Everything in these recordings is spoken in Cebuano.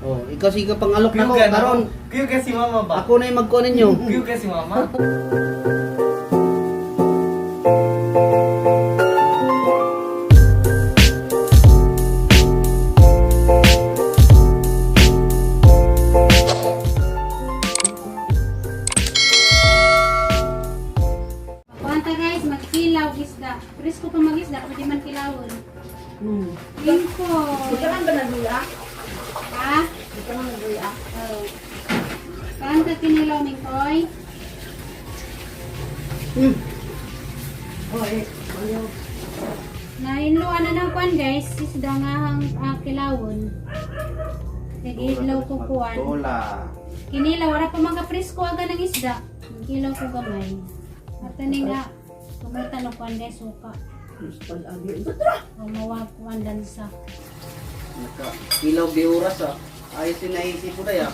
Oh, ikaw sige pangalok na ko karon. Kuya ka si mama ba? Ako na yung magkuha ninyo. Kuya ka si mama? Kuanta guys, magkilaw isda. Presko pa mag-isda, pwede man kilawon. Lingko. Ikaw man ba naguya? Ha? Ikaw man naguya? Oh. Kuanta kinilaw, Mingkoy. Oh, eh. Ano? Nainluan na ng kuan guys, isda nga ang kilawon. Nag-idlaw ko kuan. Tola. Kinilaw, wala pa mga presko aga ng isda. Kilaw ko gamay. At ani nga, kumuta no kuan guys, suka. Mas pag-abi. O mawag kuan dansa. Naka kilaw di oras ah. Ayos din naisip ko na ya.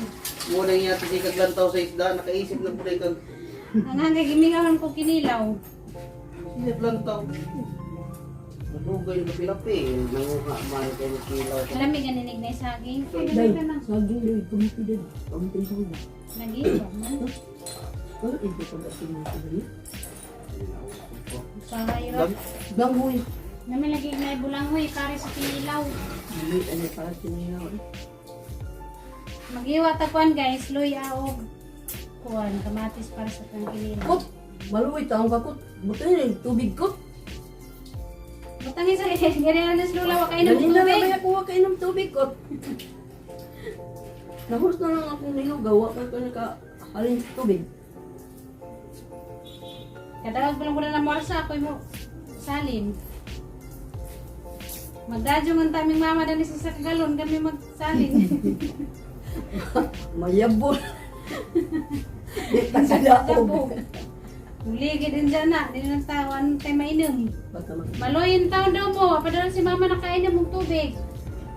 Muna niya si kaglantaw sa isda, nakaisip na po kag Ang hanggang gimingawan ko kinilaw. sila lantaw. Madugay yung kapilapil, nanguha man kayo ng kilaw. Malamig ang ninig na yung saging. Day, saging day, kumiti day. Kumiti sa ulo. Lagi, wa man. Ano, hindi ko ba sinusunod? Usahay ra. Banghoy. Namin lagi na bulanghoy pare sa kinilaw. Hindi, ano para sinilaw eh. Magiwa ta kuan guys, luya og kuan kamatis para sa kang kinilaw. Kot! Maluwi taong kakot. Buti na yung tubig kot. Butangin sa ganyan na lula wa kainom Dali na tubig. lang ako kainom tubig kot. Nahurot na lang akong nilo. Gawa ka ka nakahalin sa tubig. Kadawag ko lang ko na almuwarsa ako mo salin. Magdadyo man taming mama dani sa galon kami magsalin. Mayabol. Di pa sila Sabog. Uligi din dyan na, di na tawan tayo mainom. Basta mag- Maloyin taon daw mo, padala si mama nakainom og tubig.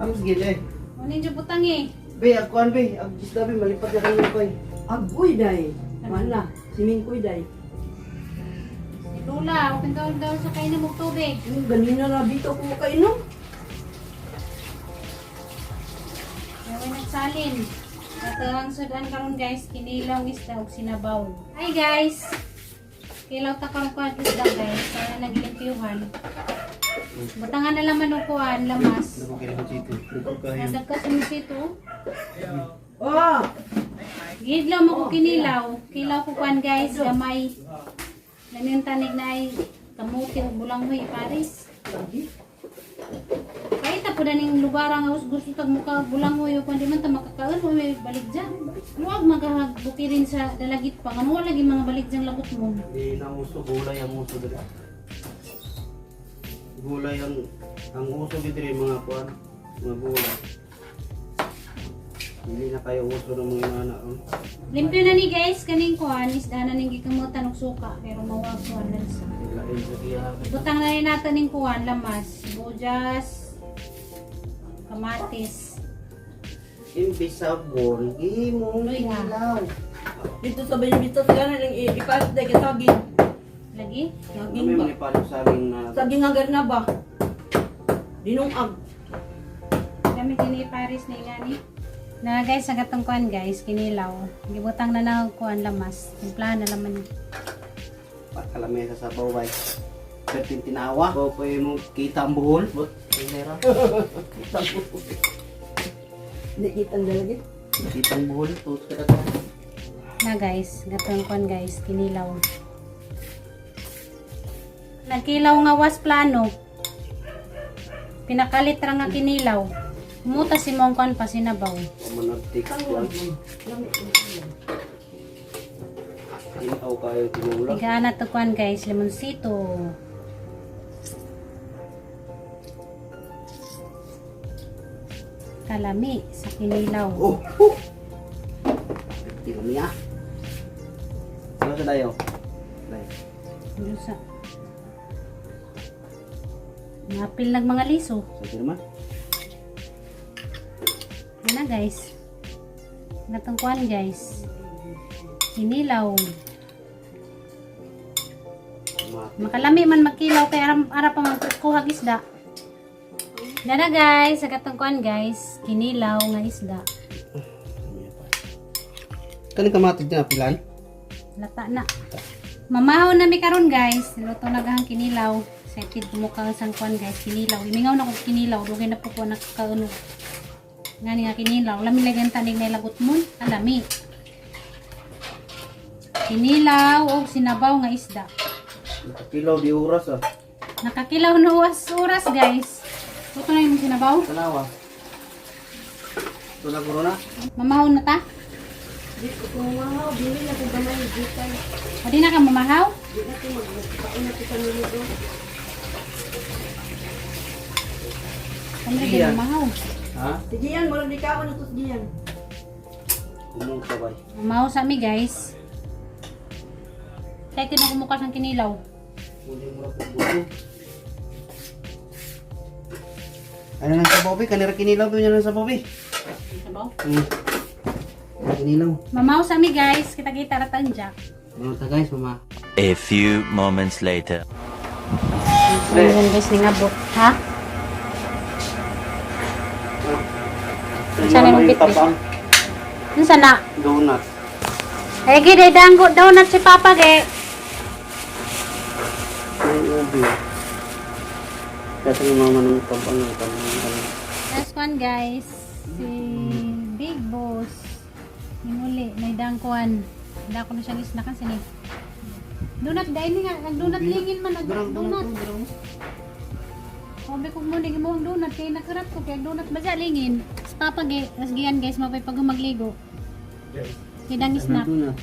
Amos gid eh. Ano yung butang eh. Be, agkuan be, ag isda be malipat na kayo koy. Agoy day. Wala. Simingkoy day. Si Lula, open taon daw sa kainom og tubig. Yung ganina na dito ako makainom. Kaya nagsalin. At ang sudan karon guys, kinilaw isda og sinabaw. Hi guys! Kilaw ta karon kuan isda guys, para naglimpyuhan. Butangan na laman og kuan, lamas. Nako kay dito. Nagka sumisito. Ah! Gidlaw mo ko kinilaw. Kilaw ko kuan guys, gamay. Lami yung tanig na ay kamuti o bulanghoy Paris. Kahit po na ning lugar ang gusto gusto tag muka bulanghoy o kuan di man ta makakaon o may balik dyan. Luwag magahagbukirin sa dalagit pa. Ngano wala lagi mga balik dyan lagot mo. Di na uso gulay ang uso diri. Gulay ang uso diri mga kuan, mga gulay. Hindi na kayo uso ng mga anak. Oh. Limpyo na ni guys kaning kuan isda na ning gikamutan og suka pero mawag kuan lang sa. Lain sa kiya. Butang na rin natin ning kuan lamas, sibuyas, kamatis. Imbis sabon, gihimong Luya. kilaw. Dito sa Benedicto sa ganan ang ipalit day kay saging. Lagi? Saging May ba? mga ipalok saging na Saging nga na ba? Dinungag. Kami kini Paris na ingani. Na guys, sa gatong kuan guys, kinilaw. Gibutang na na kuan lamas. Timplahan na laman. Pagkalamay sa sabaw bay. Pertin tinawa. O pa mo kita ang buhol. Bot, pera. Hindi kitang dalagit. Kita ang buhol, tutos ka na to. Na guys, gatong kuan guys, kinilaw. Nagkilaw nga was plano. Pinakalit ra nga kinilaw. Muta si mong kuan pa sinabaw. Pamanagtik kuan. Inaw kayo tinula. Higaan na to kuan guys, limonsito. Kalami sa kinilaw. Oh, oh. Pertin niya. Ano sa dayo? Day. Dusa. Napil nag mga liso. Sa firma? Yan na guys. Natong kuan guys. Kinilaw. Makalami man magkilaw kay ara, ara pa man kuhag isda. Yan na guys, sa katong kuan guys, kinilaw nga isda. Kaning kamatis na pilan? Lata na. Mamahaw na mi karon guys. Luto na gahang kinilaw. Excited kumukha ang sangkwan guys. Kinilaw. Imingaw na kong kinilaw. Dugay na po ko nakakaunog. Ngani nga kinilaw. Lami lagi ang tanig na ilagot mon. Alami. Kinilaw og sinabaw nga isda. Nakakilaw di oras ah. Nakakilaw na uwas oras guys. Luto na yung sinabaw. Tanawa. Ito na corona. Mamahaw na ta. Di ko kumahaw, bili na kung gamay, gikan. O di na ka mamahaw? Di na ko magkaon na ko sa minuto. Kami di Iyan. mamahaw. Ha? Sige yan, murag di kaon na to sige yan. Umong sabay. Mamahaw sa mi guys. Kaya kinakumukas ang kinilaw. Muli mo ra kung buto. Ano nang sa Bobby? Kanira kinilaw ba niya nang sa Bobby? Sabaw. Kinilaw. Mamaw sa mi guys, kita-kita ratan dya. Ano ta guys, mama? A few moments later. Ayun guys, ningabok. Ha? Saan yung bitbit? Unsa na? Donut. Eh, gid danggo donut si Papa ge. Ay, ubi. Kaya sa mama ng tabang ng tabang. Last one guys, si Big Boss. Nimuli, may dangkuan. Dako na siyang isna kasi ni. Donut dahil ni nga, ang donut lingin man ang donut. Sabi ko muna mo ang donut kay nakarat ko kay ang donut ba siya lingin. Si Papa ge, as giyan guys, mapay pag magligo. Kidang snack. Donut.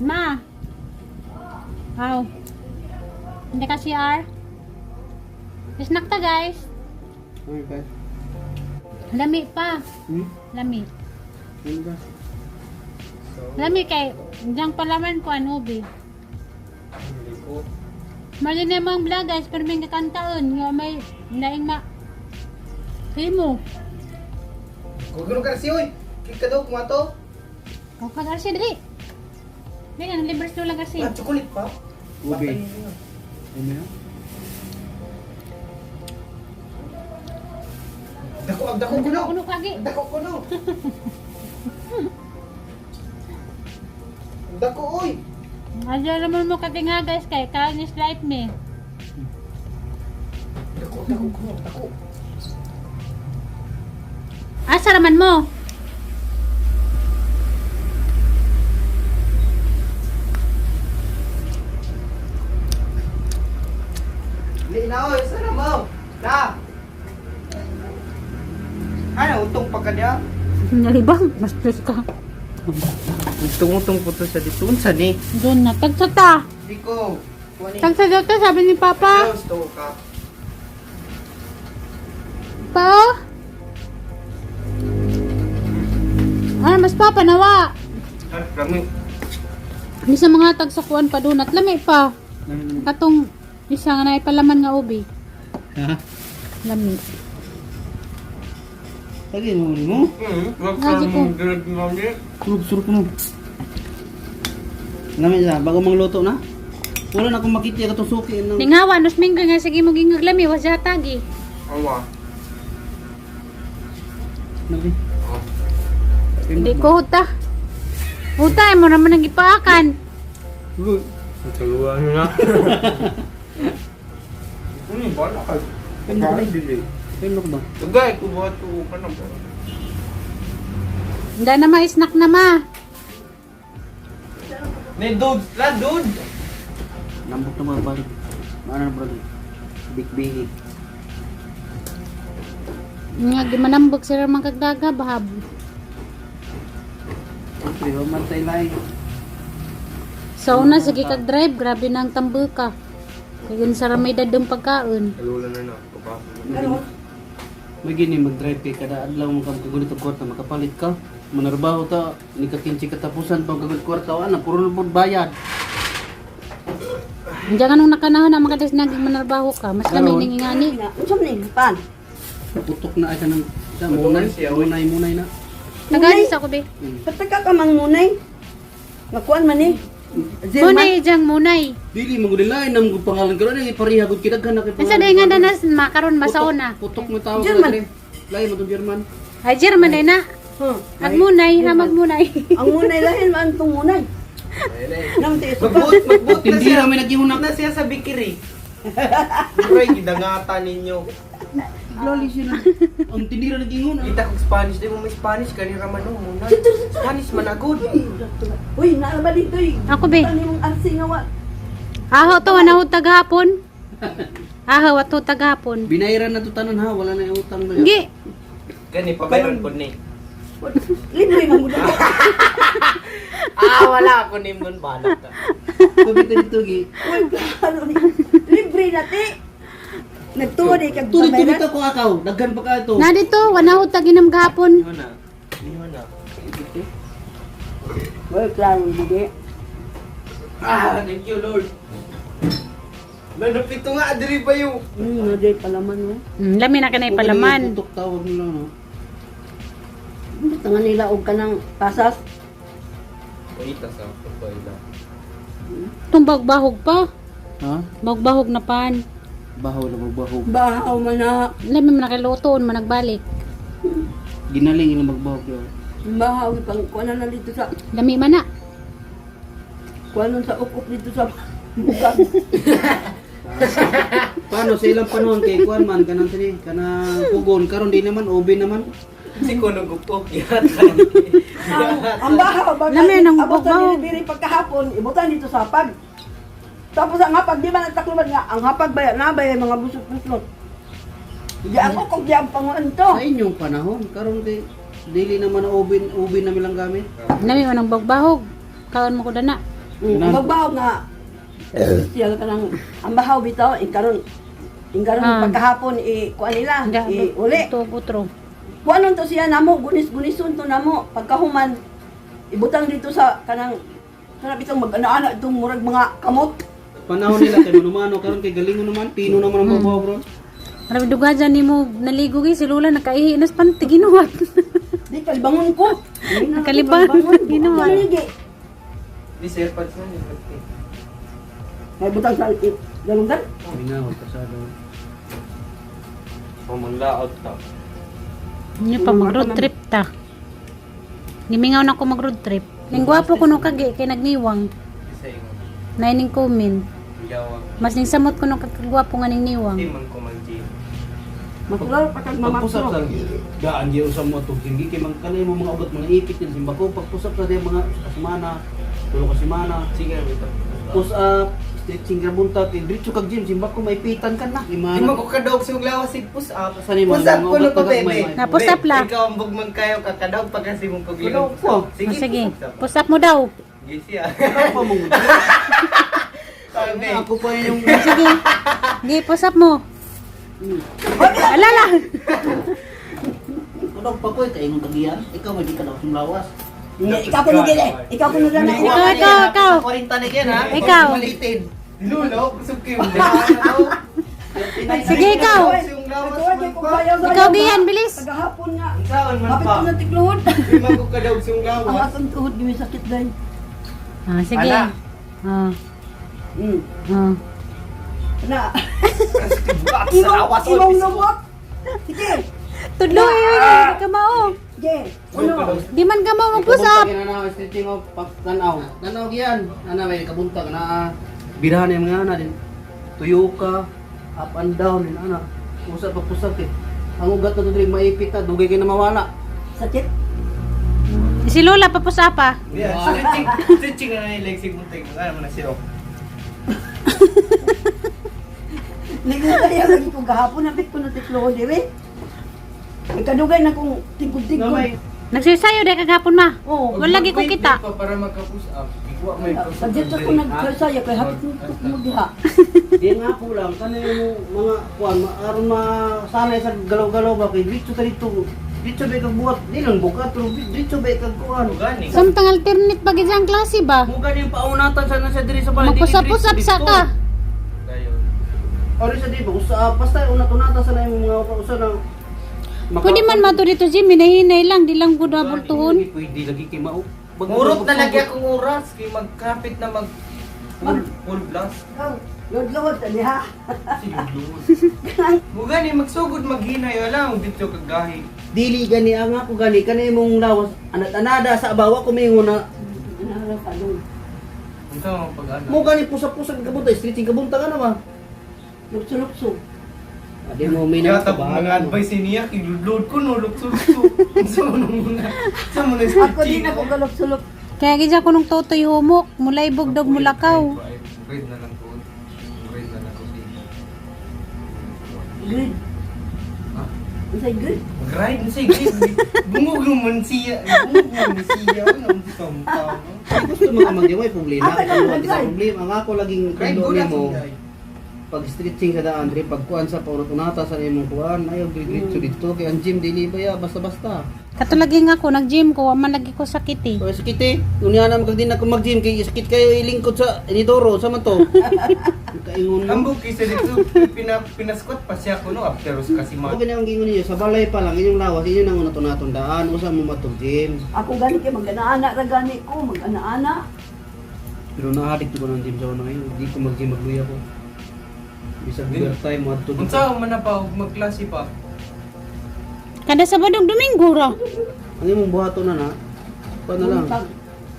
Ma. Aw. Hindi ka CR. Snack ta guys. Okay guys. Lami pa. Hmm? Lami. Ano ba? Lami kay diyang palaman ko ano bi. Hindi ko. Mali na mga vlog guys pero may kakantaon nga may laing ma Himo. Kung ka si oy. Kik ka daw kumato. Kau ka garsi dili. Dili ang libre lang garsi. Ah, chocolate pa. Ubi. Ubi na? Dako ang dako kuno. Kuno kagi. Dako kuno. Dako oy. Adyo naman mo katinga guys kay kaon is life me. Dako dako kuno dako. Asa raman mo? Li na oy, sana mo. Na. Ano utong pa ka niya? Nalibang, bastos ka. Utong-utong po to sa dito. Unsa ni? Doon na. Tagsa ta. Diko. Kuha ni. Tagsa daw ta, sabi ni Papa. Girls to ka. Pa? Ah, mas papa nawa. Ah, Rami. Bisa mga tagsakuan pa doon at lami pa. Katong isa nga naipalaman nga ubi. Ha? Lami. Lagi mo mo. Lagi ko. Surok surok mo. Namin sa bago mangluto na. Wala na akong makita katong suki ng Ningawa, nos minggo nga sige mo gingag lami, wa siya tagi. Awa. Nabi. Hindi ko huta. Huta, mo naman ang gipaakan. Kaluwa na. Ano ba na ka? Kain dili. Pinok ba? Tugay ko ba to ka na ba? Hindi na ma snack na ma. Ni dude, la dude. Lambot na mga balik. Maano na brother? Big big. Nga gimanambog sila mga kagdaga bahab. Siyempre, wa man tayo laing. Sa una sige kag drive, grabe na ang tambuka. Kaya yun sa ramay dadong pagkaon. Kalula na na pa. Karon, May gini mag-drive kay kada adlaw mo kang kagulit og kwarta makapalit ka. Manarbaho ta ni ka 15 katapusan pa kagulit kwarta wa na puro na pud bayad. Diyan ka nung nakanahon na makadas naging manarbaho ka. Mas lami Karon. ning ingani. na unsa man ni pan? Putok na ay kanang sa munay, munay munay na. Tagalis ako be. Pataka ka mang munay. Makuan man ni. Zerman. Munay jang munay. Dili mo gud lain nam gud pangalan karon ay pareha gud kidaghan na kay Asa day nga danas makaron masaw na. Putok mo tawag German. na dire. Lain mo tong German. Ay German day na. Huh. Agmunay, ha magmunay. Ang munay lahin man tong munay. Nam ti isuka. Magbuot, magbuot na Tindira siya. may nagihunap. Na siya sa bikiri. Bro, gidangata ninyo. Loli sila. Ang tindira nagihunap. Kita kog Spanish, di mo may Spanish kani raman mo muna. Spanish man agod. Uy, naa ba dito eh? Ako be. Ano yung arsi nga wa? Aho to, wala ho tagahapon. Aho, wato tagahapon. Binayran na to tanan ha, wala na yung utang ba. Gi. Gani pabayron pod ni. Libre man gud. Ah, wala ako nimon balak ka. Kubit na dito gi. Uy, klaro ni. Libre na ti. Nagtuo di kag Tuloy tuloy babayaran. ka ko akaw, daghan pa ka ito. Na dito, wala ho taginam gahapon. Ingon na. Ingon na. Uy, klaro hindi. Ah, thank you Lord. Nanapito nga diri ba yung Di palaman mo. Lami na kanay palaman. Tutok tawag nila no. Tanga nila og kanang pasas. Wait, sa pagkaila. Tumbag bahog pa. Ha? Bagbahog na pan. Bahaw na magbaho. Bahaw man na. Lami man nakilutoon, man nagbalik. Ginaling ilang magbaho yo. Bahaw pang kuan na dito sa Lami man na. kuan sa ukop dito sa bukas. Paano sa ilang panahon kay kuan man kanang sini kanang pugon karon di naman oven naman. Si kuno gupok yata. Ang bahaw ba? Lami ng Abot sa bahaw. diri pagkahapon, ibutan dito sa hapag. Tapos ang hapag di ba nagtakluban nga ang hapag ba na ba mga busot-busot. Di ako kog di ang panguan to. Sa inyong panahon karon kay dili naman na oven oven na milang gamit. Lami man ang bagbahog. Kaon mo ko dana. Ang bagbahaw nga siya ka nang ang bahaw bitaw ingkaron ingkaron pagkahapon i kuan nila i uli. Ito, utro. Kuanon to siya namo gunis-gunison to namo pagkahuman ibutang dito sa kanang kanang bitong mag-ana-ana itong murag mga kamot. Panahon nila kay manumano karon kay galingon naman pino naman ang babaw bro. Marami duga dyan ni mo naligo gi si Lola nakaihi nas panty ginuhat. Di kalibangon ko. Nakalibang. Ginawa. Ginawa. Di sir pads na ni pati. May butang sa galunggan. Minahol pasado. Pamulaot ta. Hindi pa mag road trip ta. Gimingaw na ko mag road trip. Ning gwapo kuno kagi kay nagniwang. Sa ingon. Naining comment. Yawag. Mas ning samot kuno kag gwapo nga ning niwang. Di man ko mag-gym. Makulor pa kag Pagpusap mamakro. sa gaan gyud sa mo tug sige kay man kanay mo mga ugat mga ipit din simba ko pagpusap sa diya mga semana, tulo ka semana. Sige, wait. Push up, stretching ra buntag, kay diretso kag gym simba ko may pitan ka na. Di man Imana. ko kadog sa lawas sig push up. Sa ni mo, Push up mga ko no ugat ko pag- bebe. may- Na, push up la. Ikaw ang bugmang kayo kakadog pag kasi mong Kadog paglingon. ko. Sige, Oh, sige. push up. Push up mo daw. Sige siya. Ako pa mong Sabi. Ako pa yung Sige. Sige, push up mo. Alala. Kudog pa ko eh, kaingon kagiyan. Ikaw may di ka daw sumlawas. Hindi, ikaw kuno gili. Ikaw kuno na. Ikaw, ikaw, ikaw. 40 na yan ha. Ikaw. Malitin. Lulo, kusog kayo. Sige, ikaw. Ikaw, Gian, bilis. Pagkahapon nga. Saan man Kapit pa? ko na tikluhod. Di man ko kadog sa Ang lawas. atong tuhod gimi sakit dahil. Ah, sige. Ala. Ah, ah. Na. Sa lawas Imong lumot. Sige. Tudlo eh, kamao. Sige. Uno. Di man ka mo mag-push up. Kabuntag na stretching of tanaw. Tanaw gian. Ana may kabuntag na birahan yung mga ana din. Tuyo ka, up and down din ana. Usap pa pusap eh. Ang ugat na to diri maipit na dugay kay na mawala. Sakit. Si Lola pa-push up ah. Yeah, stretching, stretching na na yung legs mo tayo. Ano mo na siya? Nagkaya lagi ko gahapon napit ko na tikluhod diri. Ikadugay na kong tingkod-tingkod. Gamay. Nagsisayo dahil kagapon ma. Oo. Wala lagi ko kita. Pa para maka-push up. Ikuha mo yung push up. Sa dito ko nagkasaya kay hapit mo diha. Di nga ako lang kanay mo mga kuan aron masanay sa galaw-galaw ba kay diretso ta dito. Diretso ba kag buhat? Di lang bukat pero diretso ba kag kuan. Gani. Samtang alternate pa gid ang klase ba? Mo gani yung paunatan sa na siya diri sa balay. Magpusap-pusap sa ka. Tayo. Ori sa di ba usap basta unat-unatan sa na yung mga usa na Pwede man mato dito gym, hinahinay lang, di lang gud abultuhon. Pwede lagi kay mao. Murot na lagi akong oras kay magkapit na mag full, full blast. Ikaw. Luod-luod ta diha. Mo gani magsugod maghinay wala ang dito kagahi. Dili gani ang ako gani kani imong lawas anad-anada sa abawa kumingon na Ano ka dong? Unsa man pag-ana? mo gani pusa-pusa kabunta stretching kabunta ka na ba? Lukso-lukso. Adi mo may na Yata mga advice niya kay load ko no lukso-lukso. Unsa man muna? Sa mo na Ako din ako galukso-lukso. Kaya gidya ko nung totoy humok, mulay bugdog mulakaw. Grade na lang ko. Grade na lang ko. Good. Ha? Unsay good? Grade na siya grade. Bungog man siya. Bungog man siya. Ano ang tao? Gusto mo ka mag-diway problema. Ako Kung lang, wala sa nag-drive. problema, ang ako laging Grade tundo ko na nimo siya. pag stretching sa daan dre pag kuan sa paunat-unata sa imong kuan ayaw diretso dito kay ang gym dili ba ya basta-basta. Katulagi nga ko, nag-gym ko, wa man lagi ko sakit eh. So sakit eh. Unya na magkag din ako mag-gym kay sakit kayo ilingkod sa inidoro sa man to. Kaingon mo. Ambog kaysa dito pinasquat pa siya kuno after us kasi Ako ma. gani ang gingon ninyo sa balay pa lang inyong lawas inyo nang unat-unaton daan usa mo matog gym. Ako gani kay mag-ana-ana ra gani ko, mag-ana-ana. Pero na-addict ko ng gym sa una ngayon. Hindi ko mag-gym magluya ko. Bisag Di- time mo adto. Unsa man na pa og magklase pa? Kada Sabado ug Domingo ra. Ang imong buhaton na na. Kuan na lang. Buntag.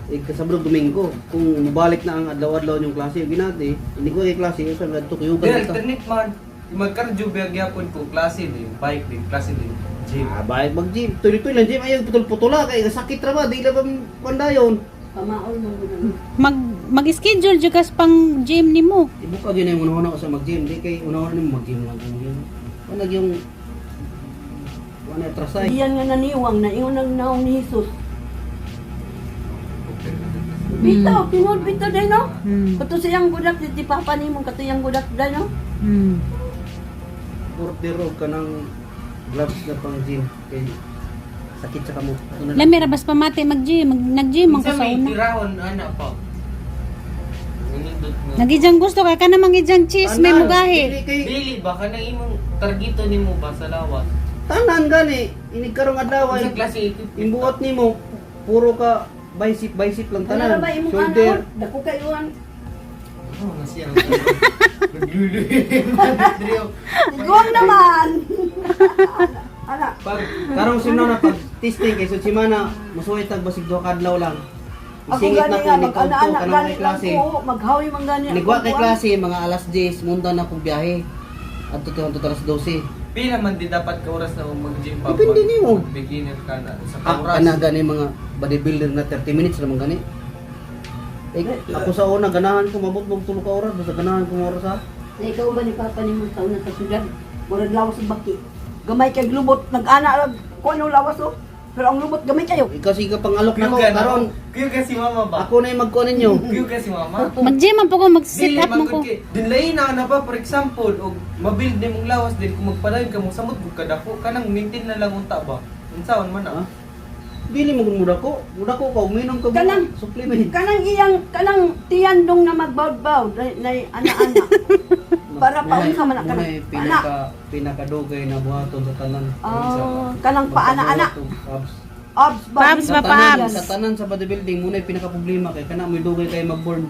Eh, kasabro Domingo, kung mubalik na ang adlaw-adlaw yung klase, ginati, hindi ko kay klase, sa ngadto kayo Di ganito. alternate man. Mag-cardio ba gyapon ko klase din, bike din, klase din, gym. Ah, bayad mag-gym. Tuloy-tuloy lang gym. Ayaw, putol-putula. Kay sakit ra ba? Di na ba pandayon? Pamaol mo gud. Mag mag-schedule jud kas pang gym nimo. Ibuka gyud na yung una-una ko sa mag-gym. Di kay una-una nimo mag-gym lang. Mag-gym. Wala yung... Wala na atrasay. Diyan nga naniwang na ingon ang naong ni Jesus. Bitaw, tinuod bitaw day no. Kato siyang budak di papa nimo kato iyang budak day no. Order og ka ng gloves na pang gym. Kay sakit sa kamo. Ano na lang. Lami ra bas pamati mag-gym, mag nag-gym man ko Unsa sa may una. tirahon ana pa? Nindot nga. Nagijang gusto kay kana mang ijang cheese may Tanan, mugahi. dili kay Dili ba kanang imong targito nimo ba sa lawas? tanan gani. Inig karong adlaw Unsa ay klase equipment? imbuot nimo puro ka bicep bicep lang Ano tanan. ra ba imong Shoulder. anak? Dako kayo ang Oh, nga siya. Nagluluhin. Iguang naman. Ana, Pag Karong simana pag testing kay sa simana musuway tag basig duha ka adlaw lang. ako Isingit gani na ko nga ni mag-ana-ana kanang gani kay lang klase. ko, maghawi man gani. ako Nigwa kay kuan. klase mga alas 10 munda na kong biyahe. Adto to alas 12. pila man di dapat ka oras na mag-gym pa. Depende pag nimo. Beginner ka na sa Ah, oras. kana gani mga bodybuilder na 30 minutes naman gani. Eh, ako sa una ganahan ko mabot mong tulo ka oras basta ganahan ko oras ha. Na ikaw ba ni papa nimo sa una sa syudad? Murag lawas sa baki. Gamay kay glubot nag-ana ra kuan ang lawas oh. Pero ang lubot gamay kayo. Ikaw sige pangalok na Kuyo ko ka na. karon. Kuyo ka si mama ba? Ako na yung magkuan ninyo. Kuyo ka si mama? Mag-gym man po ko, mag-sit Dili up man man ko. gud kay dinlay na na ba for example og mabuild nimong lawas din kung magpadayon ka mo samot gud kadako kanang maintain na lang unta ba. Unsaon man Ha? ah? Dili mo gud muda ko. Muda ko ka uminom ka Kanang- supplement. Kanang iyang kanang tiyan dong na magbawd-bawd na ana-ana. Para paunsa man na kanang Muna'y pinaka pinakadugay na buhaton sa tanan. Ah, kanang paana-ana. Abs. Abs ba? Abs Sa ba, tanan, pa-abs? sa tanan sa bodybuilding muna'y pinaka problema kay kana mo'y dugay kay mag-burn.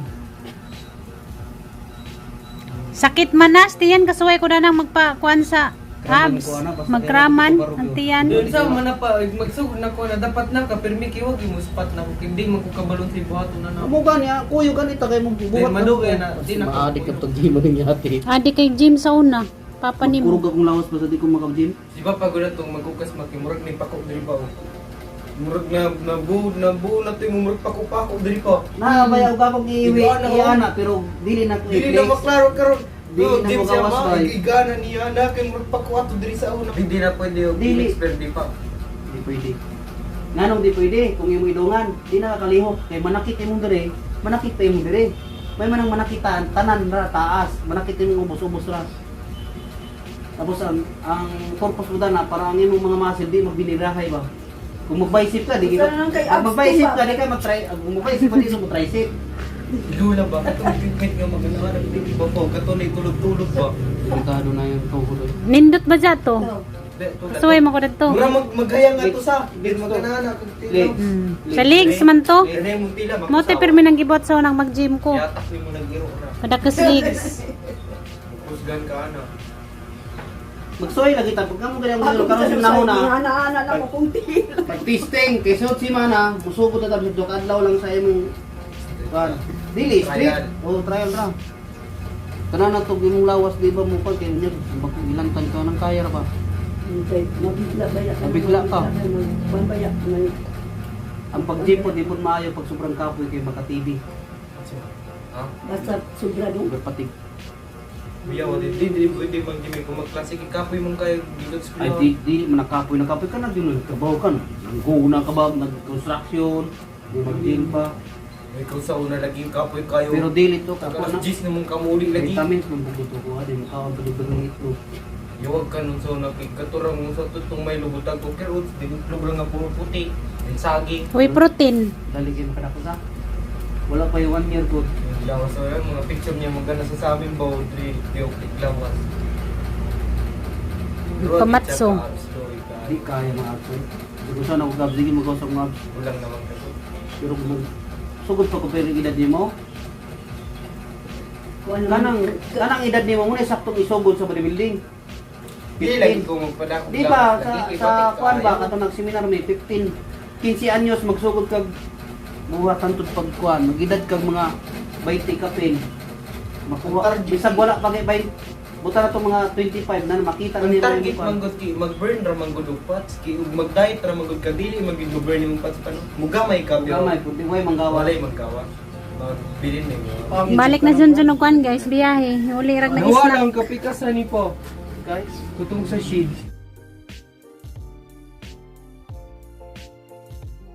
Sakit manas tiyan kasuway ko na nang magpakuan sa Kraman abs. ko, ana, basta Magkraman kaya ang tiyan. Unsaon man na pa magsugod na ko na dapat na ka pirmi kay wag imo spot na ko hindi man ko kabalon sa buhaton na na. Amo gani ah, kuyo gani ta kay mo buhat. Di, madugay na, di na ko Maadik kuyo. ka tag gym ning yati. Adi kay gym sa una. Papa nimo. Kurog akong lawas basta di ko maka-gym. Di ba pag wala tong maghugas makimurag ni pako diri pa oh. Murag na nabu nabu na to yung murag pako-pako diri pa. Na bayaw ka akong iwi Igana ko. iana pero dili na ko Dili na i-flex. maklaro karon. Dili No, na gym siya magawas, ma, bay. igana niya na kay murag pako ato diri sa una. Hindi na pwede og Dili. expert di pa. Di pwede. Nganong di pwede kung imong idungan, di na kakalihok kay manakit imong dire, manakit pa imong dire. May manang manakitan, tanan ra taas, manakit imong ubos-ubos ra. Tapos ang purpose mo na para ang imong mga muscle di magbinirahay ba. Kung mag-bicep ka, di Basta ka na lang kay pag abs mag-bicep ba? ka, di ka mag-try, kung mag-bicep ka, di sa mo-tricep. Lula ba katong equipment nga magana dili ba po kato na tulog-tulog ba. Delikado na yung tuhod. Nindot ba dyan to? Di, tulad. Kasuway man ko dito. Mura maghayang nga to sa. Di Legs to. magana kog tila. Legs. Sa legs man to. Ere mong tila Mo te pirmi nang gibuhat sa unang mag-gym ko. Yatak nimo nag-iro ra. Kadakas legs. Daghan ka ana. Magsuway lagi ta pagka mo ganyan Ako karon sa nahon na. Ana-ana lang ko kung til. Pag testing kay suot si mana, musugod na ta sa duha ka adlaw lang sa imong kan. Dili street. Trial. Oh, trial ra. Tanan na tog imong lawas di ba mo pag kay nya bako ilang tan ka nang kaya ra ba. Okay, mabigla ba ya? Mabigla ka. Kuan ba ya? Ang pag-gym po di po maayo pag sobrang kapoy kay maka-TV. Ha? Basta sobra dong. Berpatig. Buyaw, di di di di mag-gym kung mag-classic kapoy mong kayo dito sa Ay di di man nakapoy nakapoy ka na din nagtrabaho ka na. Nanggo ka ba nag-construction, di mag-gym pa. Ikaw sa una lagi kapoy kayo. Pero dili to ka Kapo na. na. Gis na mong kamuli lagi. Vitamins man bugod ko ha, di makaon pa ng itlog. Yawag ka nun sa una kay katurang mo sa tutong may lubutag ko pero di itlog lang nga puro puti. Din saging. Uy, protein. Dali kayo makadako sa. Wala pa yung 1 year good. Yung lawas so yun, mga picture niya magana sa sa amin ba dre yung lawas. Kamatso. Di kaya mga abs. Eh. Di ko sana kung abs, sige mag sa mga abs. Kulang naman kayo. Pero kung sugod pa ko pero yung edad nimo, Kuan naman. kanang kanang edad nimo muna saktong isugod sa bodybuilding. Di lagi ko magpadako. Di ba sa kuan ba kato nag-seminar may 15 15 anyos magsugod kag buhat hantod pag kuan, magedad kag mga 20 kapin. Makuha bisag wala pa kay 20, buta na to mga 25 na makita na Ang nila target yung kuan. man gud kay mag-burn ra man gud og fats kay ug mag-diet ra man gud ka dili man gud mo-burn imong fats pa no. Mugamay ka pero Gamay pud di way manggawa. walay maggawa. Magbilin nimo. Balik na dyan dyan og kuan guys, biyahe. Uli rag Nawala nag-snack. ang kape ka sa ni po. Guys, Kutong sa shades.